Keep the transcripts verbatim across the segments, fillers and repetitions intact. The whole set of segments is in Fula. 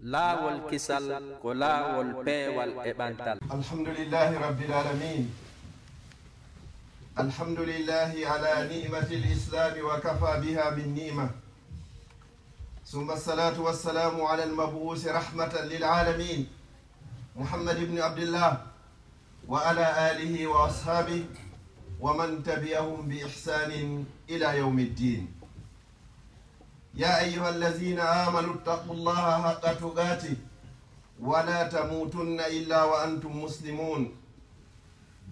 Laawol kisal ko laawol peewal e ɓantal. الحمد لله رب العالمين. الحمد لله على نعمة الإسلام وكفى بها من نعمة. ثم الصلاة والسلام على المبعوث رحمة للعالمين محمد بن عبد الله وعلى آله وأصحابه ومن تبعهم بإحسان إلى يوم الدين. يا أيها الذين آمنوا اتقوا الله حق تقاته ولا تموتن إلا وأنتم مسلمون.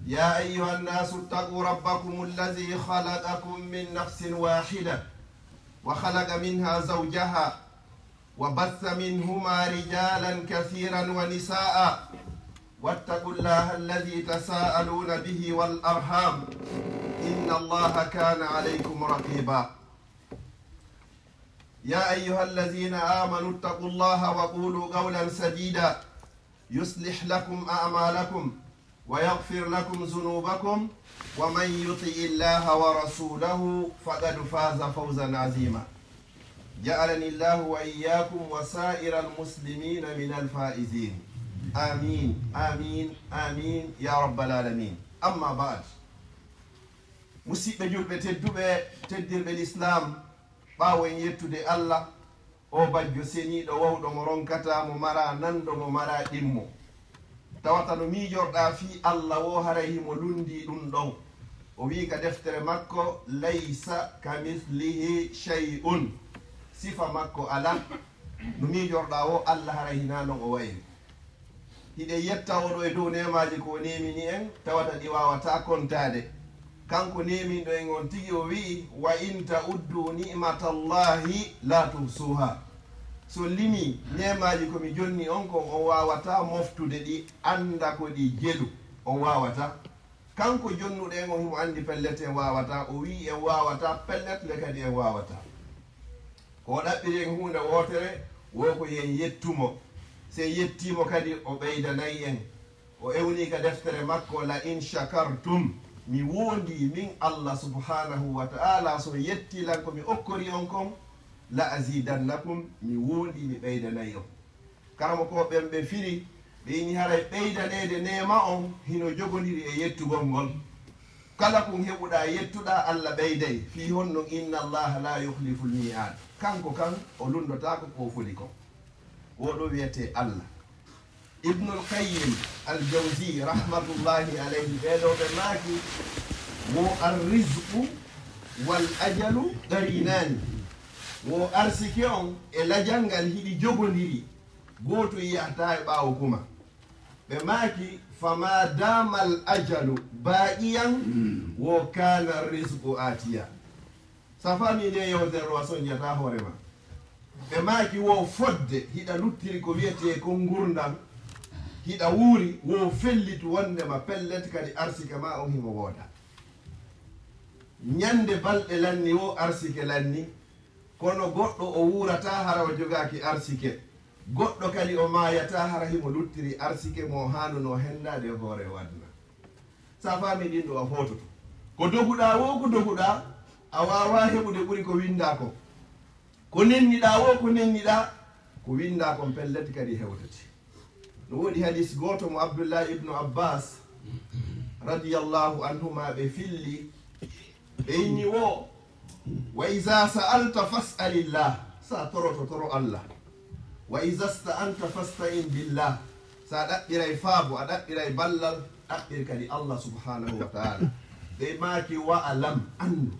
يا أيها الناس اتقوا ربكم الذي خلقكم من نفس واحدة وخلق منها زوجها وبث منهما رجالا كثيرا ونساء واتقوا الله الذي تساءلون به والأرحام إن الله كان عليكم رقيبا. يا أيها الذين آمنوا اتقوا الله وقولوا قولا سديدا يصلح لكم أعمالكم ويغفر لكم ذنوبكم ومن يطع الله ورسوله فقد فاز فوزا عظيما. جعلني الله وإياكم وسائر المسلمين من الفائزين. آمين، آمين، آمين يا رب العالمين. أما بعد. Musidɓe julɓe tedduɓe, teddirɓe Lislaam, ɓaawo en yettude Allah, o bajjo seniiɗo wawɗo mo ronkataa, mo maraa nanndo, mo maraa ɗimmo. Tawata no miijorɗaa fii Allah woo haray himo lunndii ɗun ɗon. O wi'i ka deftere makko, "Laysa kamithlihi shay'un." Sifa makko alaa. No miijorɗaa woo Allah haray hinaa non o wa'iri. Hiɗen yetta oo ɗoo e dow neemaaji ko o neemini en, tawata ɗi waawataa kontaade. Kanko neeminɗo en on tigi o wi'i, "Wa in ta'uddu ni'matallahi la tuhsuha." Si on limii neemaaji ko mi jonni on kon, on waawataa moftude ɗi, annda ko ɗi jelu. On waawataa. Kanko jonnuɗo en on himo anndi pellet en waawataa. O wi'i en waawataa pellet, le kadi en waawataa. Ko o ɗaɓɓiri en huunde wootere, wo ko yo en yettu mo. Si en yettii mo kadi, o ɓeydanay en. O ewnii ka deftere makko, "La in shakartum," mi woondii min Allah subhanahu wa ta'ala, si on yettii lan ko mi okkori on kon, "la azidannakum," mi woondii mi ɓeydanay on. Karamokooɓe ɓen ɓe firi, ɓe inni haray ɓeydaneede neema on hino jogondiri e yettugol ngol. Kala kun heɓuɗaa yettuɗaa, Allah ɓeyday. Fii honno? Inna Allaha la yukhlifu l-mi'ad. Kanko kan, o lunndotaako ko o foli kon. Wo ɗoo wi'etee Allah. Ibnul Qayyim al-Jawzi, rahmatullahi alayhi, ɓee ɗoo ɓe maaki, wo ar-rizqu wal ajalu qarinaani. Wo arsike on e lajal ngal hiɗi jogondiri. Gooto yi'ataa e ɓaawo kuma. Ɓe maaki, "Fama damal ajalu baqiyan, wo kana rizqu atiya." Sa faami nde yewtere o, a sonjataa hoore ma. Ɓe maaki, "Wo fodde hiɗa luttiri ko wi'etee ko ngurndan, hiɗa wuuri, wo fellitu wondema pellet kadi arsike ma on himo wooda." Ñande balɗe lanni, wo arsike lanni, kono goɗɗo o wuurataa hara o jogaaki arsike. Goɗɗo kadi o maayataa hara himo luttiri arsike mo haanunoo hendaade e hoore o aduna. Sa faami ɗin ɗoo, a foototo. Ko doguɗaa woo, ko doguɗaa, a waawaa heɓude ɓuri ko winndaa kon. Ko nenniɗaa woo, ko nenniɗaa, ko winndaa kon pellet kadi hewtete. No woodi hadis gooto mo Abdullahi ibnu Abbas, radiyallahu anhuma, ɓe filli, ɓe inni wo, "Wa iza sa'alta fas'alillah." Sa toroto, toro Allah. "Wa iza sta'anta fasta'in billah." Sa ɗaɓɓiray faabo, a ɗaɓɓiray ballal, ɗaɓɓir kadi Allah subhanahu wa ta'ala. Ɓe maaki, "Wa alam, anndu,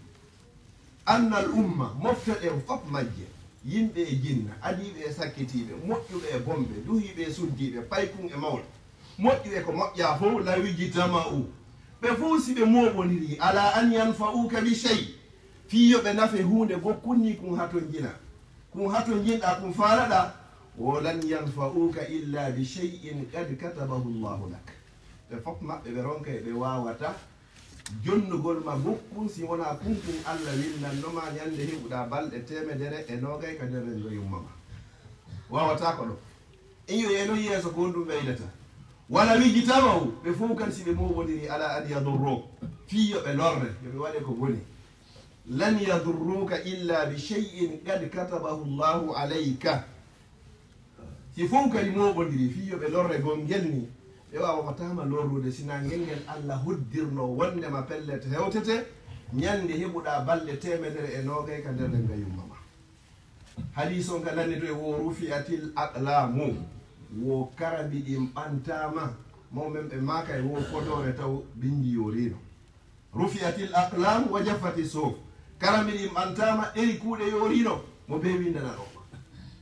annal umma, mofte ɗen fof majje, yimɓe e jinna, adiiɓe e sakkitiiɓe, moƴƴuɓe e bonɓe, duhiiɓe e suddiiɓe, paykun e mawɗo, moƴƴuɓe ko moƴƴaa fof, law ijtama'u, ɓe fof si ɓe mooɓondirii, ala an yanfa'uka bi shay, fii yo ɓe nafe huunde gokkun nii kun hatonjina, kun hatonjinɗaa, kun faalaɗaa, wo lan yanfa'uka illa bi shay'in qad katabahu Allahu lak." Ɓe fof maɓɓe ɓe ronkay, ɓe waawataa jonnugol ma gokkun, si wonaa kun kun Allah winnanno ma ñande heɓuɗaa balɗe teemedere e noogay ka nder renndo yumma ma. Waawataa ko ɗon. In yo yeeno yeeso ko honɗum ɓeydata. Wala wiji tamaw, ɓe fof kan si ɓe mooɓondiri ala an yadurro, fii yo ɓe lorre, yo ɓe waɗe ko boni. Lan yadurruka illa bi shay'in qad katabahu Allahu alayka. Ɗi fof kadi mooɓondiri fii yo ɓe lorre gongel nii, ɓe waawataama lorrude sinaa ngel ngel Alla hoddirnoo wonndema pellet hewtete, ñalnde heɓuɗaa balɗe teemedere e noogay ka nder renngayumma maa. Hadiis on ka lanni to e wo rufi'atil aqlaamu, wo karambi ɗin ɓantaama, mawɓe men ɓe maaka e wo fodoore taw binndi yooriino. Rufi'atil aqlaamu wa jaffati suhuf. Karambi ɗin ɓantaama, ɗeri kuuɗe yooriino, mo bee winndananoo ma?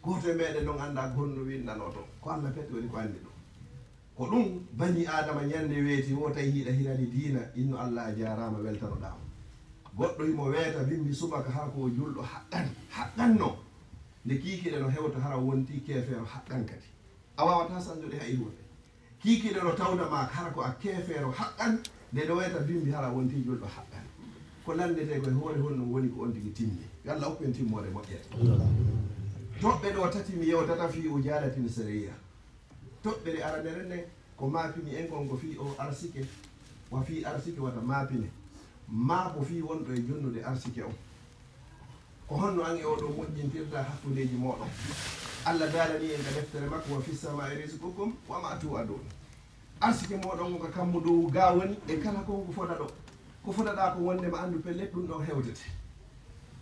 Gooto e meɗen non anndaa ko honno winndanoo ton. Ko Alla pet woni ko anndi ɗum. Ko ɗum bani Aadama ñannde weeti wo tawi hiɗa hirani diina, inno Alla a jaaraama weltanoɗaa mo. Goɗɗo himo weeta bimbi subaka hara ko o julɗo haqqan, haqqan no. Nde kiikiɗe no hewta hara wonti keefeero haqqan kadi. A waawataa sanndude hay huunde. Kiikiɗe no tawna ma hara ko a keefeero haqqan, nde no weeta bimbi hara wonti julɗo haqqan. Ko lanndetee ko e hoore honno woni ko on tigi timmi. Yo Alla okku en timmoode moƴƴere. Toɓɓe ɗo tati mi yewtata fii ujaalatin sariya. Toɓɓere aranere nden ko maapini en kon ko fii o arsike, wa fii arsike wata maapine. Maabo fii wonɗo e jonnude arsike on. Ko honno an e oɗo moƴƴintirta hakkundeeji mooɗon? Alla daalanii en ka deftere makko, wa fis samaa'i rizqukum wa ma tu'adun. Arsike mooɗon on ka kammu dow gaa woni, e kala kon ko foda ɗo. Ko fodaɗaa ko wondema anndu pellet ɗum ɗon hewtete.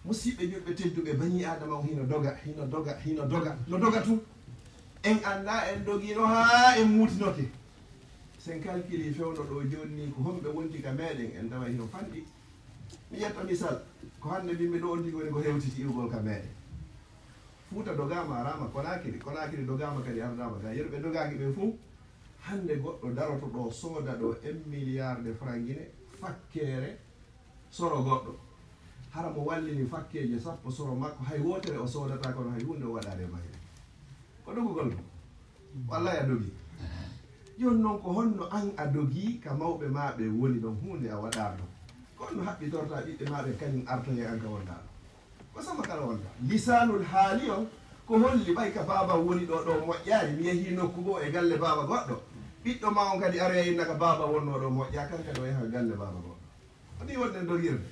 Musiɓɓe julɓe tedduɓe, banii Aadama on hino doga, hino doga, hino doga, no doga tun. En anndaa en dogiino haa en muutinoke. Sen kalkili fewndo ɗo jooni ni, ko honɓe wonti ka meɗen, en tawa hino fanɗi. Mi ƴetta misal, ko hannde mbimmi ɗo on tigi woni ko hewtiti iwgol ka meɗen. Fuuta dogaama araama Konaakiri, Konaakiri dogaama kadi ardaama ga. Yeru ɓe dogaaki ɓen fow, hannde goɗɗo daroto ɗo sooda ɗo un milliard de franc Guinée, fakkeere soro goɗɗo. Hara mo wallini fakkeeje sappo soro makko, hay wootere o soodataa, kono hay huunde o waɗaali e mayre. Ko dogugol ɗum? Wallahi a dogii. Jooni non ko honno an a dogii ka mawɓe maa ɓe woni ɗon huunde a waɗaali ɗon? Ko honno haɓɓitortaa ɓiɓɓe maa ɓe kañum artoye an ka wonɗaa ɗon? Ko sama kala wonta. Lisaanul haali on ko holli ɓay ka baaba woni ɗo ɗo moƴƴaali, mi yehii nokku goo e galle baaba goɗɗo. Ɓiɗɗo maa on kadi aroya inna ka baaba wonnoo ɗo moƴƴaa, kan kadi o yaha galle baaba goɗɗo. Ko nii wonɗen dogirde.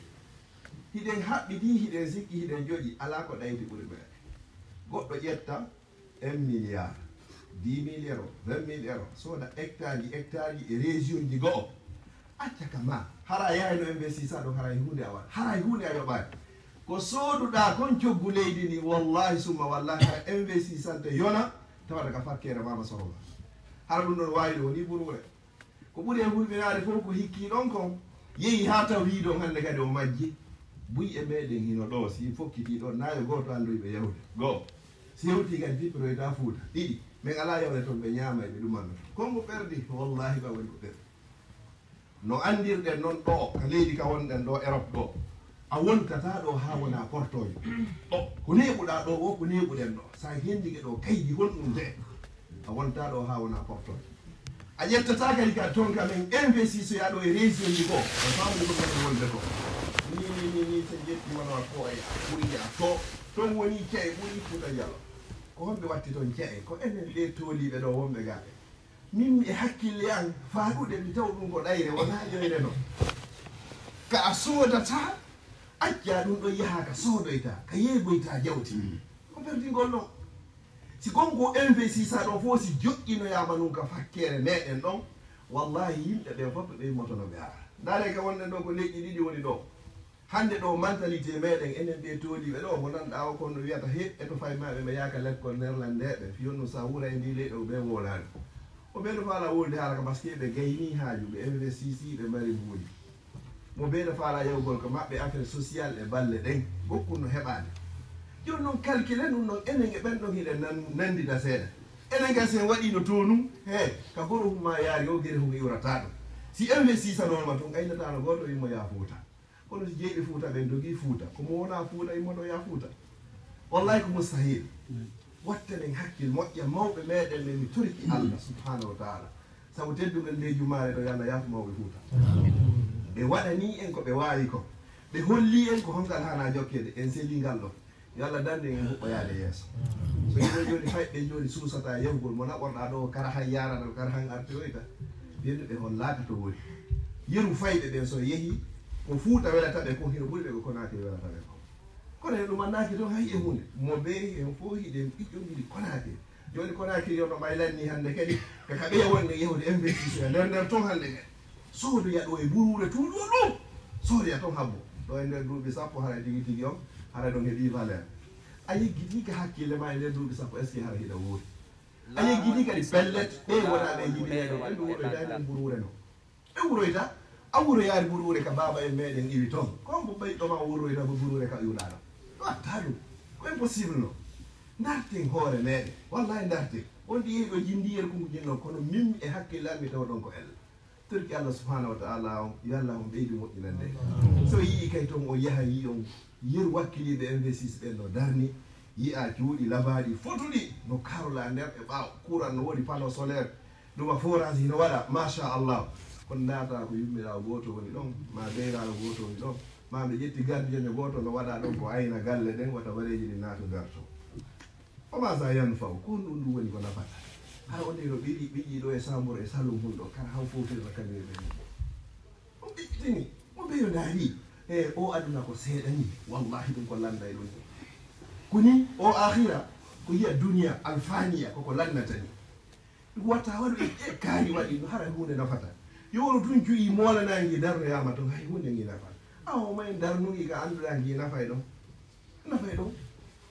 Hiɗen haɓɓitii, hiɗen sikki, hiɗen joƴi, alaa ko ɗayti ɓuri meeɗen. Goɗɗo ƴetta un milliard, dix mille euros, vingt mille euros, sooda hectare ji, hectare ji e région ji go'o. Acca ka maa, hara a yahay no investir sa ɗo, hara e huunde a waɗa, hara e huunde a yoɓaani. Ko sooduɗaa kon coggu leydi ndi, wallahi summa wallahi, hara investir sante yona, tawata ka fakkeere maama soro ma. Hara ɗum ɗon waawi ɗo woni buruure. Ko ɓuri e hulɓinaade fof ko hikkii ɗon kon, yehi haa taw wii ɗon hannde kadi o majji. Buy e meɗen hino ɗo, si fokkitii ɗon, naa yo gooto anndoy ɓe yahude. Goo, si hewtii kadi pipiroyta Fuuta. Ɗiɗi, men alaa yawle ton ɓe ñaama e ɓe ɗumanno. Kon ko perdi, wallahi ba woni ko perdi. No anndirɗen non ɗo, ka leydi ka wonɗen ɗo, Erop ɗo, a wontataa ɗo haa wonaa portoojo. Ɗo, ko neeɓuɗaa ɗo, wo ko neeɓuɗen ɗo. Sa hendike ɗo, kaydi honɗum de? A wontaa ɗo haa wonaa portoojo. A ƴettataa kadi ka ton ka men investisseur yaa ɗo e région ji goo. A faamde ko ɗon wonde ko. Ni, ni, ni, ni, so ƴetti wano a ko e a ɓuri a to. Ton woni ce'e ɓuri Fuuta Jallo. Ko honɓe watti ton ce'e? Ko enen ɓe tooliiɓe ɗo wonɓe gaa ɓe. Min e hakkille an faaɗude mi taw ɗum ko ɗayre, wonaa ƴoyre non. Ka a soodataa, accaa ɗum ɗon yaha ka soodoytaa, ka yeegoytaa jawdi. Mm. Ko perdingol non. Si kon ko investisseur ɗon fof si joƴƴinoyaama nun ka fakkeere meɗen ɗon, wallahi yimɓe ɓen fof ɓe immoto no ɓe ara. Ndaare ka wonɗen ɗo ko leƴƴi ɗiɗi woni ɗo. Hannde ɗo mentalité meɗen enen ɓe tooliiɓe ɗo, mo nanɗaa o kon no wiyata he, e to fay maaɓe ɓe yaaka lekkol nerlandeeɓe, fiyon no sa wura e ndi leyɗe o ɓe wolaani. O ɓe no faala wolde haala ka parce que ɓe gayni haaju, ɓe investisi, ɓe mari mbuuli. Mo ɓe no faala yawgol ko maɓɓe affaire social e balle ɗen, gokkun no heɓaade. Jooni noon calcule ɗum noon, enen e ɓen ɗon hiɗen nan-, nanndida seeɗa. Enen kay sen waɗiino to nun, he, ka goro hum ma yaari o gere hum iwrata ɗum. Si investisanooma tun, aynataano gooto immo yaa Fuuta. Kono si jeyɓe Fuuta ɓen dogii Fuuta, ko mo wonaa Fuuta immoto yaa Fuuta? Wallahi ko mustahil. Wattanen hakkil moƴƴa, mawɓe meɗen ɓe, mi toriki Allah subhanahu wa ta'ala. Sabu teddungal leydi maare ɗo, yo Allah yaafo mawɓe Fuuta. Ɓe waɗanii en ko ɓe waawi ko. Ɓe hollii en ko hongal haanaa jokkeede, en selii ngal ɗo. Yo Allah dandu en e huɓɓoyaade yeeso. So yimɓe jooni fayɓe jooni suusataa yahugol mo naɓorɗaa ɗo, kara han yaarata, kara han artiroyta. Mbiyen ɓe hollaaka to woni. Yeru fayɓe ɓen so yehii, ko Fuuta welata ɓe ko hino ɓuri ɓe ko Konaakiri welata ɓe ko. Kono en ɗumannaaki toon hay e huunde. Mo ɓe en fof hiɗen ɓiƴƴondiri Konaakiri. Jooni Conakry on no ɓay lanni hannde kadi, ka ka ɓeya wonde yahude investir e nder nder ton hannde kadi. Soodoya ɗo e buruure tuuɗo ɗum. Soodoya ton habbo. Ɗo e nder duuɓi sappo hara tigi tigi on, hara ɗon heɓi valeur. A yiggitii ka hakkille ma e nder duuɓi sappo, est-ce que hara hiɗa wuuri? A yiggitii kadi pellet, ɓe wona ɓe yiɗi ɓe ɗo, ɓe ɗo wuuro e daande buruure no. Ɓe wuroyta, a wuroyaari buruure ka baaba en meɗen iwi ton. Ko on ɓayɗo ma wuroyta ko buruure ka iwɗaano. Watta ɗum. Ko impossible no. Ndarten hoore meɗen. Wallahi ndarten. On ɗi yehi ɗo jindi yer kungu jinno kono min e hakkille am mi tawa ɗon ko ella. Torki Allah subhanahu wa ta'ala on, yo Allah on ɓeydu moƴƴinande. So yi'i kay ton o yaha yi on, yer wakkiliɓe investis ɓen no darni, yi'a cuuɗi labaaɗi fotuɗi no karola nder e ɓaawo. Courant no woodi panneau solaire, ɗuma forage hino waɗa, masha Allah. Kono naata ko yummiraawo gooto woni ɗon, ma beyraawo gooto woni ɗon, ma ɓe ƴetti gardien gooto no waɗa ɗon ko ayna galle ɗen, wata bareeji ɗi naata darto. O ma sa yan faw, ko ɗum ɗum woni ko nafata. Hara o ndiro ɓiɗi, ɓiɗi ɗo e sambur e salon hun ɗo, kar haw fotirta kamɓe ɓe ɗum. On ɓiɓɓitini, on ɓe yo ndaari. E o aduna ko seeɗa ni, wallahi ɗum ko landa e ɗum. Ko ni, o akhira, ko hiya duniya, alfaniya, koko lannata ni. Ɗum watta waɗu e, e kaari waɗi, no hara hunde nafata. Yo wonu tun cuyi moolanangi darnoyama ton, hay hunde ngi nafa. Awa ma en darnugi ka annduɗa ngi nafa e ɗon. Nafa e ɗon.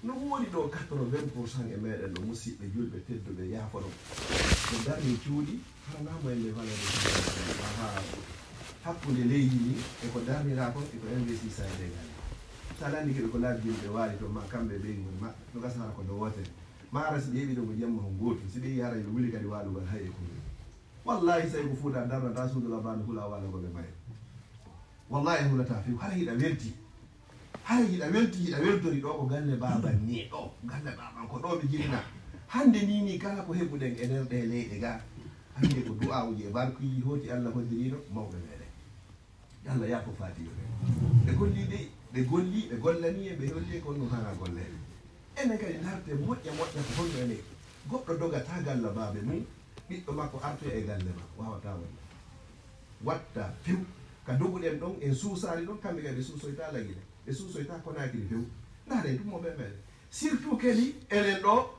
No woodi ɗo quatre-vingts pour cent e meɗen ɗo musidɓe julɓe tedduɓe yaafoɗon. Ɓe darni cuuɗi, hara namo en nde valeur de santé. Aha. Hakkunde leydi ndi, e ko darnira kon, e ko investisseur de ngal. Sa landi keɓe ko laabi julɓe waali to ma kamɓe ɓe ngoni maɓɓe. No gasa hara ko nde wootere. Ma hara si ɓe heɓi ɗo ko jamma ko gootum. Si ɓe yi hara yo wuli kadi waalugol hay e ko ngi. Wallahi, say ko Fuuta darnata suudu labbaandu hula waala goɓe maye. Wallahi, hulata few. Hara hiɗa welti. Hara hiɗa welti, hiɗa weltori ɗo ko galle baaban ni ɗo. Galle baaban ko ɗo mi jinna. Hande ni ni kala ko heɓuɗen e nder ɗe leyɗe ga. Hande ko du'aawuji e barkuuji hooti Allah hoddiriino mawɓe meɗen. Allah yaafo faatiiɓe ɓe. Ɓe golli de, ɓe golli, ɓe gollani e ɓe holli e ko ɗum haana golleede. Enen kadi narte moƴƴa moƴƴa ko honno ene goɗɗo dogata galla baabe mum, ɓiɗɗo makko artoya e galle ma, wawata wonde. Watta few, ka doguɗen ɗon, en suusaali ɗon, kamɓe kadi ɓe suusoyta Lagine, ɓe suusoyta Konakiri few. Ndaare ɗum mo ɓe meɗen. Surtout kadi enen ɗo,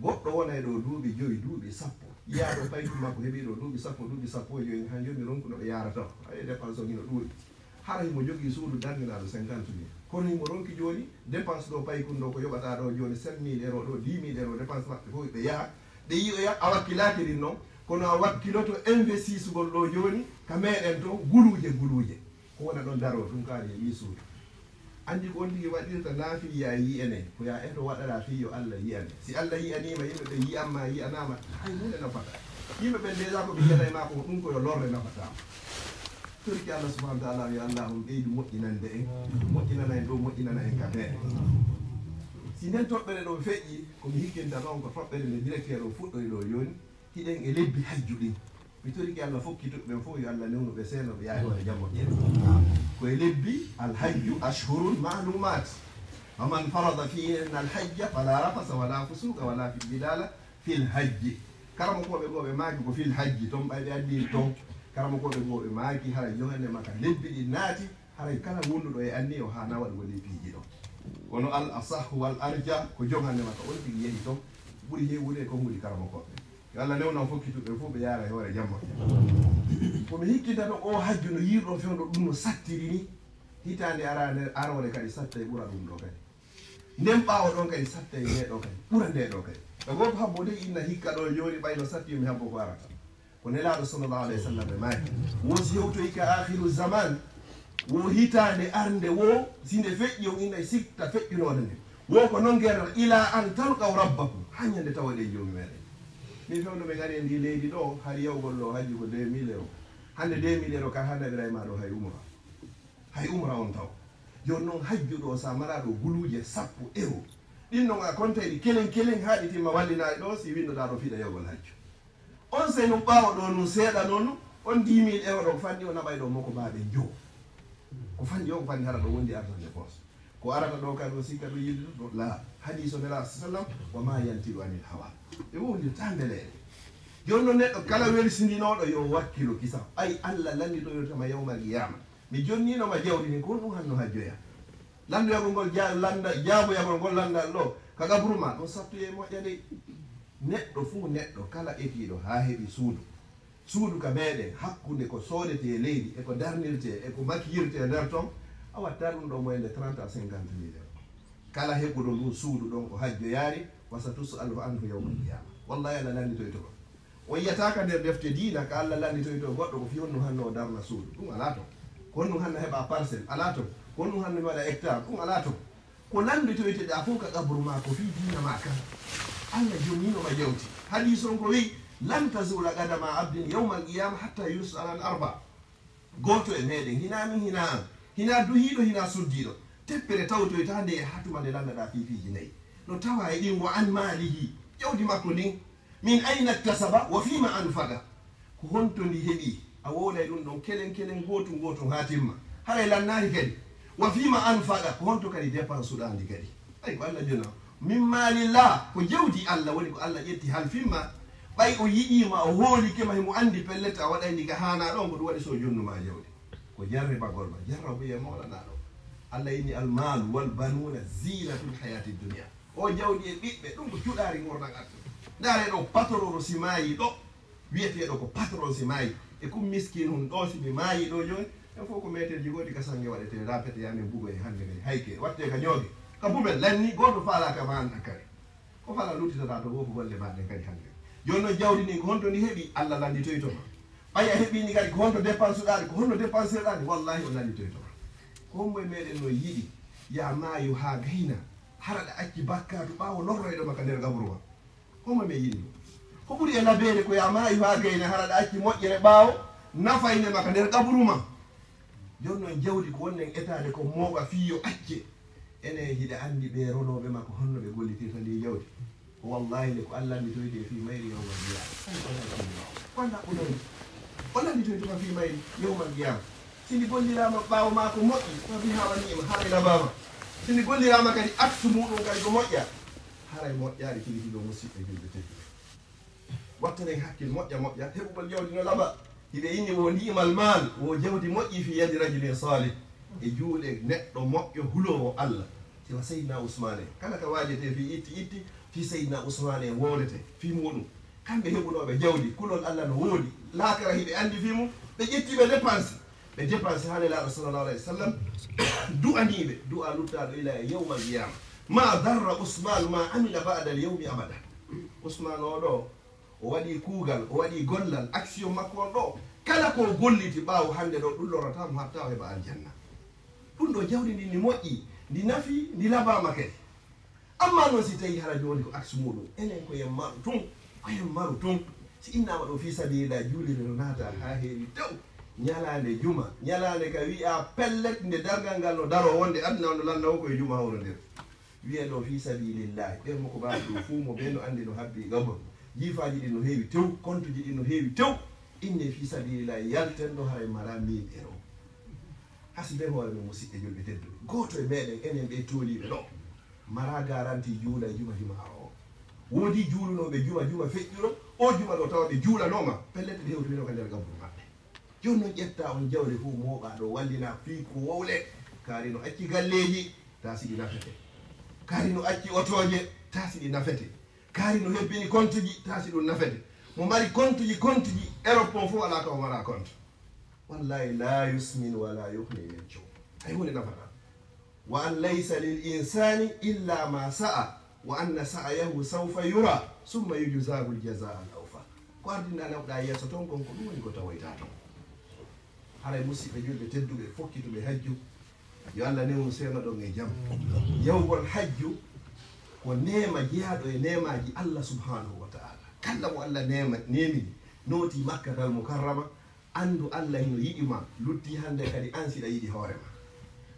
goɗɗo wona e ɗo duuɓi joyi, duuɓi sappo. Yiya ɗo paykun makko heɓi ɗo duuɓi sappo, duuɓi sappo e joyi, han joni ronku no ɓe yarata. Ayi dépense on hino ɗuuɗi. Hara himo jogii suudu darninaaɗo cinquante mille. Kono himo ronki jooni, dépense ɗo paykun ɗo ko yoɓata ɗo jooni, sept mille euros ɗo, dix mille euros dépense maɓɓe fof ɓe yaha. Ɓe yi'oya a wakkilaaki ɗin non, kono a wakkiloto investisugol ɗo jooni, ka meɗen to, guluuje, guluuje. Ko wona ɗon daroo tun kaari e ɗii suudu. Anndi ko on tigi waɗirta naa fii ya yi'ane, ko ya eto waɗaɗaa fii yo Alla yi'ane. Si Alla yi'aniima, yimɓe ɓen yi'an ma, yi'anaama, hay huunde nafataa. Yimɓe ɓen déjà ko ɓe yi'ata e maa ko ɗum ko yo lorre nafataa ma. Torki Alla subhanahu wa ta'ala, yo Alla on ɓeydu moƴƴinande en, moƴƴinana en ɗo, moƴƴinana en ka feere. Si nden toɓɓere ɗo feƴƴi, ko mi hikkinta ɗon ko toɓɓere nde directeur o fuɗɗori ɗo jooni, hiɗen e lebbi hajju ɗin. Mi torike Alla fokkituɓe ɓen fof yo Alla newnu ɓe seeno ɓe yaha hoore jam moƴƴere. Ko e lebbi alhajju ashhurun ma'lumat. Faman farada fihinna alhajja fala rafasa wala fusuqa wala fi jidala fil hajji. Karamokooɓe goo ɓe maaki ko fil hajji ton ɓay ɓe addi ton. Karamokooɓe goo ɓe maaki hara jogande ma ka lebbi ɗin naati haray kala wonduɗo e anniya o haana waɗugol ɗi piiji ɗon. Kono al asahhu wal arja ko jogande ma ka on tigi yehi ton ɓuri heewude e konguɗi karamokooɓe. Yo Alla newnan fokkituɓe fof ɓe yaara e hoore jam moƴƴa. Ko mi hikkita ɗo o hajju no yiirɗo fewndo ɗum no sattiri ni. Hitaande araande aroore kadi satta e ɓura ɗum ɗo kadi. Nden ɓaawo ɗon kadi satta e nde ɗo kadi. Ɓura nde ɗo kadi. Ɓe gooto habbo de inna hikka ɗo jooni ɓay no satti yo mi habbo ko arata. Ko Nelaaɗo sallallahu alayhi wa sallam ɓe maaki. Wo si hewtoyi ka akhiru zaman. Wo hitaande arnde wo si nde feƴƴi on inna sitta feƴƴunoonde nde. Wo ko non gerata ila an talqaw rabbakum, haa ñande tawoɗen Joomi meɗen. Min fewndo min ari e ndi leydi ɗo, hari yawgol ɗo hajju ko deux mille euros. Hannde deux mille euros kar haa naɓira e ma ɗo hay umra. Hay umra on taw. Jooni non hajju ɗo sa mara ɗo guluuje sappo euros. Ɗin non a konta ɗi kelen kelen haa ɗi timma wallina e ɗo si windoɗa ɗo fiɗa yawgol hajju. On sey non ɓaawo ɗo nun seeɗa non, on dix mille euros ɗo ko fanɗi o naɓay ɗo moko baaɓe njo. Ko fanɗi o ko fanɗi hara ɗo wondi artande poos. Ko arata ɗo kadi o sikka ɗo yilde ɗo la hadiso nela sallam wa ma yantiqu anil hawa. Ɓe wondirta mbeleɗe. Jooni non neɗɗo kala welsindinooɗo yo wakkilo kisa. Ay Alla lannitoyotama yawmal qiyama. Mi jonninoma jawdi ndin ko honɗum hanno hajjoya. Lanndoyagol ngol ja- lannda jaaboyagol ngol lanndal ɗo ka gabru ma ɗum sattoye moƴƴa dey. Neɗɗo fuu neɗɗo kala etiiɗo haa heɓi suudu, suudu ka meeɗen, hakkunde ko soodetee leydi e ko darnirtee e ko makiyirtee nder ton, a watta ɗum ɗo moyenne trente à cinquante mille euros. Kala heɓuɗo ndun suudu ɗon ko hajjo yaari, wa sa tus'alu anhu yawmal qiyama. Wallahi, Allah lannitoyto ma. On yiyata ka nder defte diina ka Allah lannitoyto goɗɗo ko fii honno hanno o darna suudu. Ɗum alaa ton. Ko honno hanno heɓa parcelle. Alaa ton. Ko honno hanno mi waɗa hectare. Ɗum alaa ton. Ko lannditoyteɗaa fof ka qabru maa ko fii diina maa kan. Allah jonnino ma jawdi. Hadiis on ko wi'i, "Lan tazula qadama abdin yawmal qiyama hatta yus'ala an arba." Gooto e meɗen, hinaa min, hinaa an, hinaa duhiiɗo, hinaa suddiiɗo, teppere tawtoytaa nde e hatuma nde lanndaɗaa fii piiji nayi. No tawa e ɗin, "Wa an maalihi," jawdi makko ndin, "min ayna iktasaba wa fima anfaqa." Ko honto ndi heɓi? A wowlay ɗum ɗon kelen kelen, gootun gootun haa timma. Haray lannaali kadi. "Wa fima anfaqa," ko honto kadi dépense-uɗaa ndi kadi? Ay, ko Allah jona. "Min maalillah," ko jawdi Allah woni ko Allah ƴetti halfimma. Ɓay o yiɗiima, o hoolike ma, himo anndi pellet a waɗay ndi ka haanaa ɗon, ko ɗum waɗi so o jonnuma jawdi. Ko jarribagol ma, jarrabu e mawlanaa ɗon. Allah inni, "Al maalu wal banuuna ziinatul hayaati dunya." O jawdi e ɓiɓɓe, ɗum ko cuɗaari ngurndan aduna. Ndaare ɗo, patron si maayi ɗo, wiyeteeɗo ko patron si maayi, e kum miskin hun ɗo, si ɓe maayi ɗo jooni, en fof ko meeterji goɗɗi ka sange waɗetee, rapete ya men bugo e hannde kadi, hayke, wattee ka ñooge, ka bumel lanni, gooto faalaaka ma an kadi. Ko fala luttitata to woo ko golle maa ɗen kadi hannde. Jooni non jawdi ndin ko honto ndi heɓi? Allah lannditoyto ma. Ɓay a heɓi ndi kadi ko honto dépense-uɗaa ndi, ko honno dépense-uɗaa ndi? Wallahi o lannditoyto ma. Ko hombo e meɗen no yiɗi ya maayu haa gayna, hara ɗa acci bakkaatu ɓaawo lorroyɗo ma ka nder gaburu ma? Homo men yiɗi ɗum? Ko ɓuri e labeede ko ya maayu haa gayna, hara ɗa acci moƴƴere ɓaawo nafayne ma ka nder qaburu ma. Jooni non jawdi ko wonnen etaade ko mooɓa fii yo acce. Enen hiɗa anndi ɓee ronooɓe ma ko honno ɓe gollitirta ndi jawdi? Ko wallahi nde ko Allah annditoyde fii mayri yawmal qiyama. Ay, ko Allah anndi. Ko Allah annditoyde. O lannditoyde ma fii mayri yawmal qiyama. Si ndi golliraama ɓaawo maa ko moƴƴi, fa biha wa ni'ma, haray labaama. Si ndi golliraama kadi aksu muɗum kadi ko moƴƴa, haray moƴƴaari tigi tigi, o musiɓɓe julɓe tedduɓe. Wattanen hakkil moƴƴa moƴƴa, heɓugol jawdi no laba. Hiɓe inni wo ni'mal maal, wo jawdi moƴƴi fi yadi rajulin salih, e juuɗe neɗɗo moƴƴo huloowo Allah. Siwa Seydina Usmaane, kala ka waajete fii itti itti, fii Seydina Usmaane wowlete, fii muɗum. Kamɓe heɓunooɓe jawdi, kulol Allah no woodi, laakara hiɓe anndi fii mum, ɓe ƴetti ɓe dépense. Ɓe dépense haa Nelaaɗo sallallahu alayhi wa sallam du'aniiɓe, du'a luttaaɗo ila yawmal qiyama. Ma darra Usmaanu ma amila ba'da al yawmi abada. Usmaan o ɗo, o waɗi kuugal, o waɗi gollal, action makko on ɗo. Kala ko o golliti ɓaawo hannde ɗo, ɗum lorrataa mo hatta o heɓa aljanna. Ɗum ɗo jawdi ndi, ndi moƴƴi, ndi nafi, ndi labaama kadi. Amma non si tawi hara jooni ko aksu muɗum, enen ko en maru tun, ko en maru tun. Si innaama ɗo fii sabilillah, juulirde no naata haa heewi tew. Ñalaande juma, ñalaande ka wi'a pellet nde darngal ngal no daroo wonde aduna on no lanna o ko e juma hawrondir. Wi'e ɗo fii sabilillah, ɓen mo ko baaɗo ɗum fuu mo ɓe no anndi no habbi gabon. Jiifaaji ɗin no heewi tew, kontuji ɗin no heewi tew. Inne fii sabilillah, yalten ɗo haray mara mille euro. Hasibe hoore men, musiɓɓe julɓe tedduɓe. Gooto e meɗen, enen ɓe tooliiɓe ɗo, mara garanti juula e juma juma o. Woodi juulunooɓe juma juma feƴƴuɗo, o juma ɗo tawa ɓe juulanooma, pellet ɓe hewtoyno ka nder gaburu maɓɓe. Jooni non ƴetta on jawle fof mooɓa ɗo, wallina fii ko wowle. Kaari no acci galleeji, taa si ɗi nafete. Kaari no acci otooje, taa si ɗi nafete. Kaari no hebbini kontuji, taa si ɗum nafete. Mo mari kontuji, kontuji, Europe on fof alaa ka o mara kontu. Wallahi, la yusmin wa la yughni min ju'. Hay huunde nafataa. Wa an laysa lil insani illa ma sa'a, wa anna sa'yahu sawfa yura, summa yujzahu al jazaa al awfa. Ko ardinɗaa nawɗaa yeeso ton kon, ko ɗum woni ko tawoytaa ton. Haray musiɓɓe julɓe tedduɓe fokkituɓe hajju, yo Allah newnu seeno ɗon e jam. Yahugol hajju ko neema jeyaaɗo e neemaaji Allah subhanahu wa ta'ala. Kala mo Allah neema, neemini, nooti Makkatal Mukarrama, anndu Allah hino yiɗi ma, lutti hannde kadi an siɗa yiɗi hoore ma.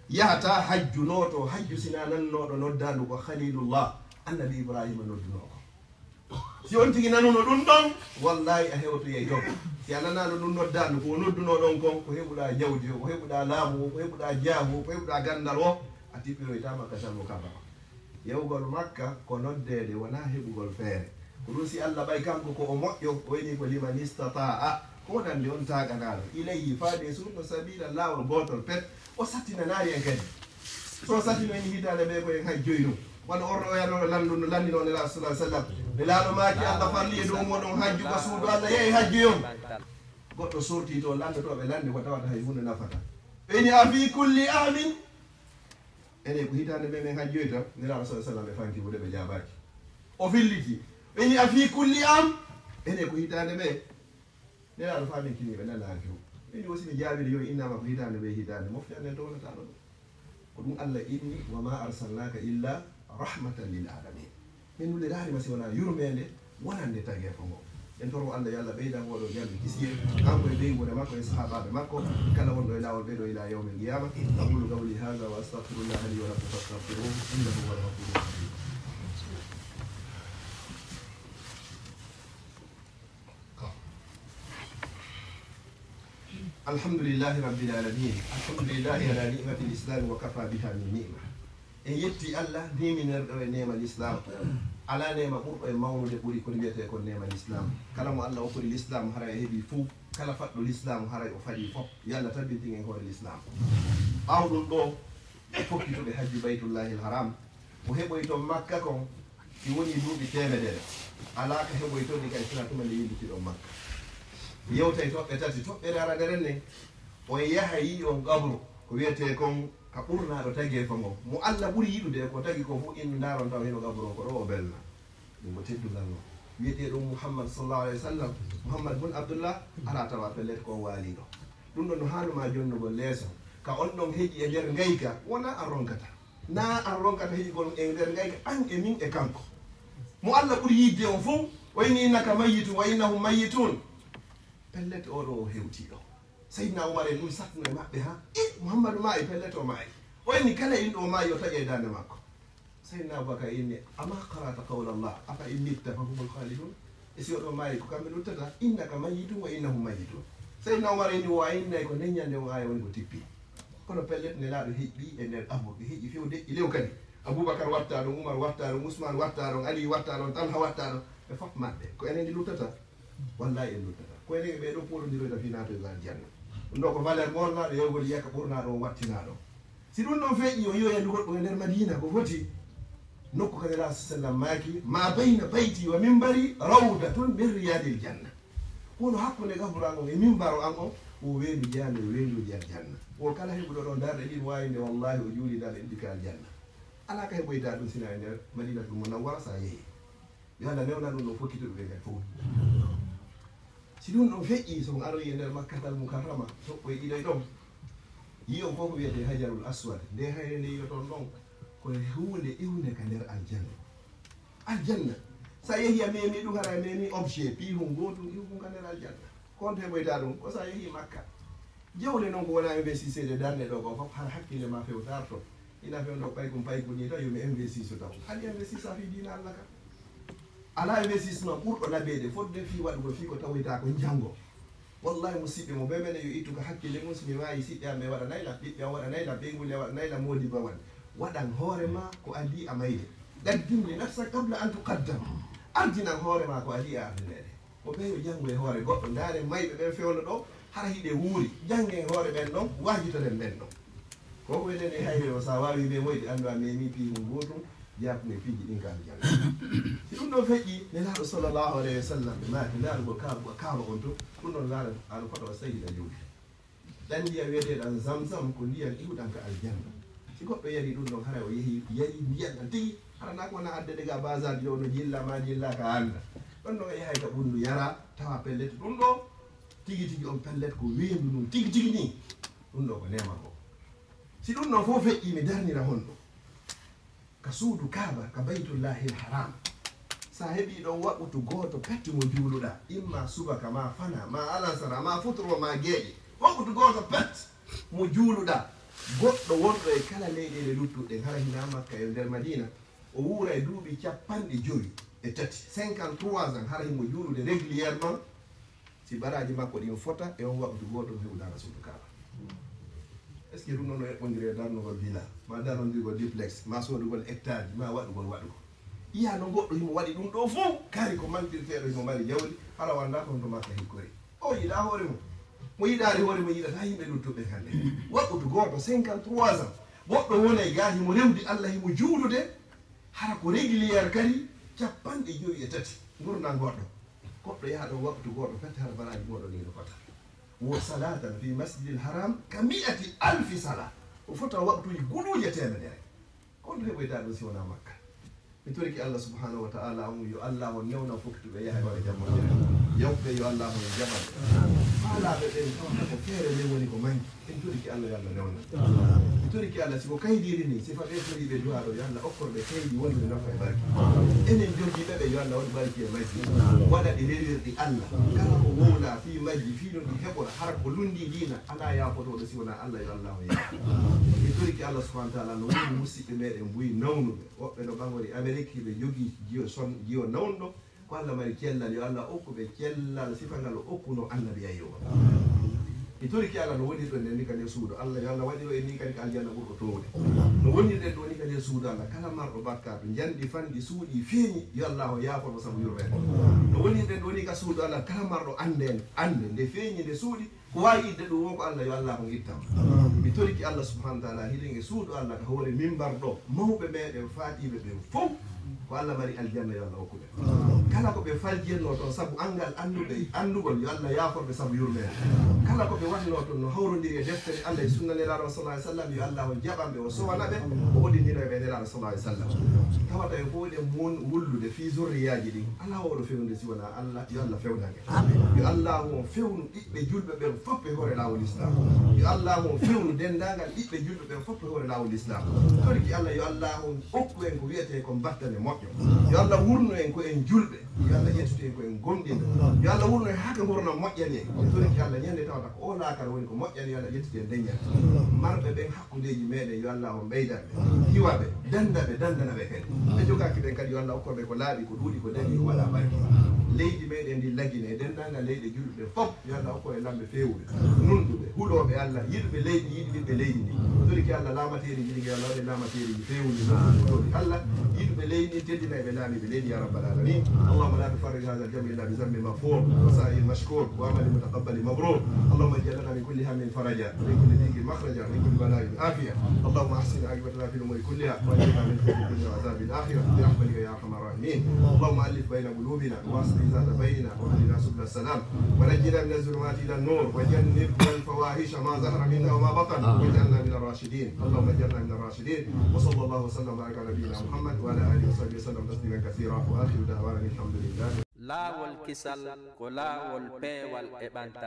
Yahata hajju, nooto hajju, sina nannooɗo noddaandu ko Khalilullah, Annabi Ibrahima noddunoo ko. Si on tigi nanuno ɗum ɗon, wallahi a hewtoyay ton. Si a nanaano ɗum noddaandu, ko o noddunoo ɗon kon, ko heɓuɗaa jawdi o, ko heɓuɗaa laamu o, ko heɓuɗaa jaahu o, ko heɓuɗaa ganndal o, a tippinoytaama ka salmo kabba. Yahugol Makka ko noddeede, wonaa heɓugol feere. Ko ɗum si Allah ɓay kanko ko o moƴƴo, o inni ko liman istata'a, ko wonande on taaganaaɗo, ilayhi, faade e suuɗo, sabiila, laawol gootol pet, o sattinanaali en kadi. So o sattino en hitaande ɓe ko en hay joyi ɗum. Wano orno o yano landu no lanndino Nelaaɗo sallallahu alaihi wasallam. Nelaaɗo maaki, Allah farli e dow mooɗon hajju ka suudu Allah, yehi hajjoyon. Goɗɗo sorti to lanndotooɓe lannde ko tawata hay huunde nafata. Ɓe inni, "A fii kulli aamin?" Enen ko hitaande ɓe men hajjoyta. Nelaaɗo sallallahu alaihi wasallam ɓe fanki wude ɓe jaabaaki. O filliti. Ɓe inni, "A fii kulli aam?" Enen ko hitaande ɓe. Nelaaɗo faamintini ɓe nanaaki o. Ɓe inni, "O si mi jaabiri yo innama ko hitaande ɓe hitaande, mofte amen downataano ɗum." Ko ɗum Allah inni, "Wa ma arsalnaka illa rahmatan lil alamin." Min nuliraari ma si wonaa yurmeende wonande tageefo ngo. En toro Allah yo Allah ɓeydan oɗo jam e kisiyee, kanko e ɓeynguure makko e sahaabaaɓe makko, kala wonɗo e laawol ɓeɗo ila yawmil qiyama. Aqulu qawli hadha wa astaghfirullaha li wa lakum fastaghfiruhu innahu huwal ghafurur rahim. Alhamdulillahi rabbil alamin. Alhamdulillahi ala ni'matil islam wa kafa biha min ni'ma. En yetti Allah niminirɗo e neema l'islam. Alaa neema ɓurɗo e mawnude ɓuri ko wiyetee kon neema l'islam. Kala mo Allah okkori l'islam haray o heɓi fuu. Kala faɗɗo l'islam haray o faɗi fof. Yo Allah tabbintin en hoore l'islam. Ɓaawo ɗum ɗo, fokkituɓe hajju Baytullahil Haram, ko heɓoyton Makka kon, si wonii duuɓi teemedere, alaa ka heɓoyton ɗi kay sina tuma nde yillitiɗon Makka. Yewtay toɓɓe tati, toɓɓere aranere nden, on yahay yi'on qabru, ko wiyetee kon ka ɓurnaaɗo tageefo ngon. Mo Allah ɓuri yiɗude e ko tagi kon fof, innu ndaaron taw hino qabru on ko ɗo o belna. Ɗum ko teddungal ngal. Wiyetee ɗum Muhammad sallallahu alaihi wasallam, Muhammad bun Abdullah, alaa tawa pellet ko o waaliiɗo. Ɗum ɗon no haanuma jonnugol leeso. Ka on ɗon heƴi e nder ngayka, wonaa an ronkata. Naa an ronkata heƴugol e nder ngayka, an e min e kanko. Mo Allah ɓuri yiɗde on fof, o inni, "Innaka mayyitun wa innahum mayyitun." Pellet, oɗo o hewtiiɗo. Seydina Umar en ɗum sattuno e maɓɓe, ha, "I, Muhammadu maayi, pellet o maayi." O inni, "Kala inɗo o maayi, o taƴe daande makko." Seydina Abubakar inni, "Ama qara'ta qawla Allah, afa in mitta fa humul khalidun?" E si oɗo maayi, ko kamɓe luttata? "Innaka mayyitun wa innahum mayyitun." Seydina Umar inni, "O a innay ko nden ñande on aaya woni ko tippi." Kono pellet, Nelaaɗo heƴɓi e nder qabru, ɓe heƴi few deƴƴi lew kadi. Abubakar watta ɗon, Umar watta ɗon, Usman watta ɗon, Ali watta ɗon, Talha watta ɗon, ɓe fof maɓɓe. Ko enen ɗi luttata? Wallahi en luttata. Ko enen e ɓee ɗoo pooɗondiroyta fii naatoyga aljanna. Ɗum ɗoo ko valeur ɓornaaɗo yewgol yiyaka ɓurnaaɗo on wattinaaɗo. Si ɗum ɗon feƴƴi, o yi'oyay ndu goɗɗum e nder Madiina, ko foti. Nokku ka Nelaaɗo sallam maaki, "Ma bayna bayti wa mimbari rawdatun min riyadil janna." Kono hakkunde gaburu an on e mimbaro an on, o weendu jeyandu e weenduuji aljanna. O kala heɓuɗo ɗon darɗe ɗiɗi waawi nde, wallahi o juuli darɗe ɗiɗi ka aljanna. Alaa ka heɓoyta ɗum sina e nder Madinatul Munawwara sa yehi. Yo Allah newnan ɗum ɗo fokkituɓe ɓe kadi fof. Si ɗum ɗon feƴƴi, so on aroyi e nder Makkatal Mukarrama, toɓɓoy ɗiɗoy ɗon, yi'on ko ko wiyetee Hajarul Aswad. Nde hayre nde yi'oton ɗon, ko huunde iwnde ka nder aljanna. Aljanna, sa yehi a memi ɗum, hara a memi objet, piihun gootun iwkun ka nder aljanna. Ko on heɓoyta ɗum, ko sa yehi Makka. Jawle noon ko wona investisseur e darnde ɗo ko fof, hara hakkille ma fewtaar toon. Ina fewndo paykun paykun ni tan, yo mi investisse taw. Hade investissa fii diina Allah ka. Alaa investissement ɓurɗo naɓeede fodde fii waɗugol fii ko tawoyta ko njanngo. Wallahi, musiɓɓe mo, bee menen yo ittu ka hakkille mum, si mi maayi, siɓɓe am ɓe waɗanay lan, ɓiɓɓe am waɗanay lan, ɓeynguuli am waɗanay lan, moodibbo am waɗan. Waɗan hoore ma ko adii a mayde. Qaddim li nafsika qabla an tuqaddam. Ardinan hoore ma ko adii a ardineede. Ko ɓe yo janngu e hoore goɗɗo. Ndaaren mayɓe ɓen fewndo ɗo, hara hiɓe wuuri. Janngen hoore ɓen ɗon, waajitoɗen ɓen ɗon. Ko ko enen e hayre o, sa waawi ɓe moyde, anndu a memi piihi mum gootun, jaabu e piiji ɗin ka aljanna. Si ɗum ɗon feƴƴi, Nelaaɗo sallallahu alayhi wa sallam, ɓe maaki laaɗugol Kaaba, Kaaba on to, ɗum ɗon laaɗa ano fota o sahida juuɗe. Ɗan ndiyam wiyeteeɗan Zamzam ko ndiyam iwɗan ka aljanna. Si goɗɗo yari ɗum ɗon, hara o yehi, yari ndiyam ɗan tigi, hara naa ko wona adde daga bazar yo no jilla ma jilla ka annda. Ɗon ɗon a yahay ka ɓunndu yara, tawa pellet ɗum ɗo, tigi tigi on pellet ko weendu ndun tigi tigi ni. Ɗum ɗo ko neema ko. Si ɗum ɗon fof feƴƴi, mi darnira honɗum. Ka suudu Kaaba, ka Baytullahil Haram. Sa heɓi ɗon waqutu gooto pet mo juuluɗa, imma subaka, ma fana, ma alansara, ma futuro, ma geeƴe. Waqutu gooto pet mo juuluɗa. Goɗɗo wonɗo e kala leyɗeele luttuɗe, hara hina Makka e nder Madina, o wuura e duuɓi capanɗe jowi e tati, cinquante-trois ans, hara himo juulude régulièrement. Si baraaji makko ɗin fota e on waqutu gooto, o heɓudaaka suudu Kaaba. Est-ce que ɗum noon o eɓɓondiri e darnugol villa, ma darnondirgol duplex, ma soodugol hectare ji, ma waɗugol waɗugol? Yiya no goɗɗo himo waɗi ɗum ɗo fof, kari ko mantirteeɗo himo mari jawdi, hara o anndaa ko honto Makka hikkori. O yiɗa hoore mum. Mo yiɗaari hoore mum, yiɗata yimɓe luttuɓe hannde. Waqutu gooto, cinquante-trois ans. Goɗɗo wonay gaa himo rewdi Allah, himo juulude, hara ko régulière kadi, capanɗe jowi e tati, ngurndan goɗɗo. Goɗɗo yaha ɗo waktu goɗɗo fette hara baraji moɗon ni no fota. Wo salatan fi masjidil haram ka mi'ati alfi sala. O fota waktuji guluuje temedere. Kon to heɓoyta ɗum si wona Makka. Mi toriki Allah subhanahu wa ta'ala on, yo Allah on newna fokkituɓe yaha e wara jamma. Yawɓe yo Allah on jaɓan. Faalaɓe ɓen tawata ko feere nde woni ko manki. En toriki Allah yo Allah newna. Mi toriki Allah si ko kaydiri ni, si faɓe fori ɓe du'a ɗo, yo Allah okkor ɓe kaydi wondude nafa e barke. Enen joggiiɓe ɓe yo Allah waɗu barki e majji. Waɗa ɗi rewirɗi Allah. Kala ko wowla fii majji, fii no ɗi heɓora, hara ko lundi diina, alaa yaafotoɗo si wona Allah, yo Allah on yaafo. Mi toriki Allah subhanahu wa ta'ala no woni musiɓɓe meɗen buy nawnuɓe. Woɓɓe no ɓangori Amerique, ɓe jogii jiyo son, jiyo nawnuɗo. Ko Allah mari cellal, yo Allah okku ɓe cellal sifa ngal o okkuno Annabi Ayyuba. Mi toriki Allah no wonirɗo nden ni ka nder suudu Allah, yo Allah waɗiro en ni kadi ka aljanna ɓurɗo towde. No wonirɗen ɗo ni ka nder suudu Allah, kala marɗo bakkaatu, njanɗi fanɗi suuɗi feeñi, yo Allah o yaafono sabu yurmeende. No wonirɗen ɗo ni ka suudu Allah, kala marɗo annde, annde nde feeñi nde suuɗi, ko waawi idde ɗum woo ko Allah, yo Allah on ittam. Mi toriki Allah subhanahu wa ta'ala hiɗen e suudu Allah ka hoore mimbar ɗo, mawɓe meɗen faatiiɓe ɓen fow, ko Allah mari aljanna, yo Allah okku ɓe. Kala ko ɓe faljirno toon sabu anngal annduɓe, anndugol, yo Allah yaafor ɓe sabu yurmeende. Kala ko ɓe waɗno toon no hawrondiri e deftere Allah e sunna Nelaaɗo sallallahu alaihi wasallam, yo Allah on jaɓan ɓe, o sowana ɓe, o hoɗindina ɓe Nelaaɗo sallallahu alaihi wasallam. Tawata en fof eɗen mun wullude fii zurriyaaji ɗin. Alaa oɗo fewnude si wonaa Allah, yo Allah fewnange. Yo Allah on fewnu ɓiɓɓe julɓe ɓen fof e hoore laawol Islam. Yo Allah on fewnu denndaangal ɓiɓɓe julɓe ɓen fof e hoore laawol Islam. Toriki Allah, yo Allah on okku en ko wiyetee ko battane moƴƴo. Yo Allah wurnu en ko en julɓe. Yo Allah ƴettu en ko en gomɗinɓe. Yo Allah wurnu en haa ko ngurndan moƴƴani en. Toriki Allah ñande tawata ko o laakara woni ko moƴƴani, yo Allah ƴettu en deññal. Marɓe ɓen hakkundeeji meɗen, yo Allah on ɓeyda ɓe, hiwa ɓe, dannda ɓe, danndana ɓe kadi. Ɓe jogaaki ɓen kadi, yo Allah okku ɓe ko laaɓi, ko ɗuuɗi, ko daɗi, ko waɗa barke. Leydi meɗen ndi lagine e denndaangal leyɗe julɓe fof, yo Allah okku e lamɓe feewuɓe, nunɗuɓe, hulooɓe Allah, yiɗuɓe leydi, yiɗi ɓiɓɓe leydi ndi. Toriki Allah laamateeri ndi, yo Allah waɗe laamateeriji feewuɗi, nunɗuɓe, hulooɓe Allah, yiɗuɓe leydi ndi, teddinayɓe laamiiɓe leydi, ya rabbal alamin. اللهم لا تفرج هذا الجمع إلا بذنب مغفور وسعي مشكور وعمل متقبل مبرور. اللهم اجعل لنا من كل هم فرجا، ومن كل ضيق مخرجا، ومن كل بلاء عافية. اللهم أحسن عاقبتنا في الأمور كلها، وأجرنا من خزي الدنيا وعذاب الآخرة، برحمتك يا أرحم الراحمين. اللهم ألف بين قلوبنا، وأصلح ذات بيننا، واهدنا سبل السلام، ونجنا من الظلمات إلى النور، وجنبنا الفواحش ما ظهر منها وما بطن، واجعلنا من الراشدين. اللهم اجعلنا من الراشدين. وصلى الله وسلم وبارك على نبينا محمد وعلى آله وصحبه وسلم تسليما كثيرا، وآخر دعوانا أن الحمد لله. Laawol kisal ko laawol peewal e ɓantal.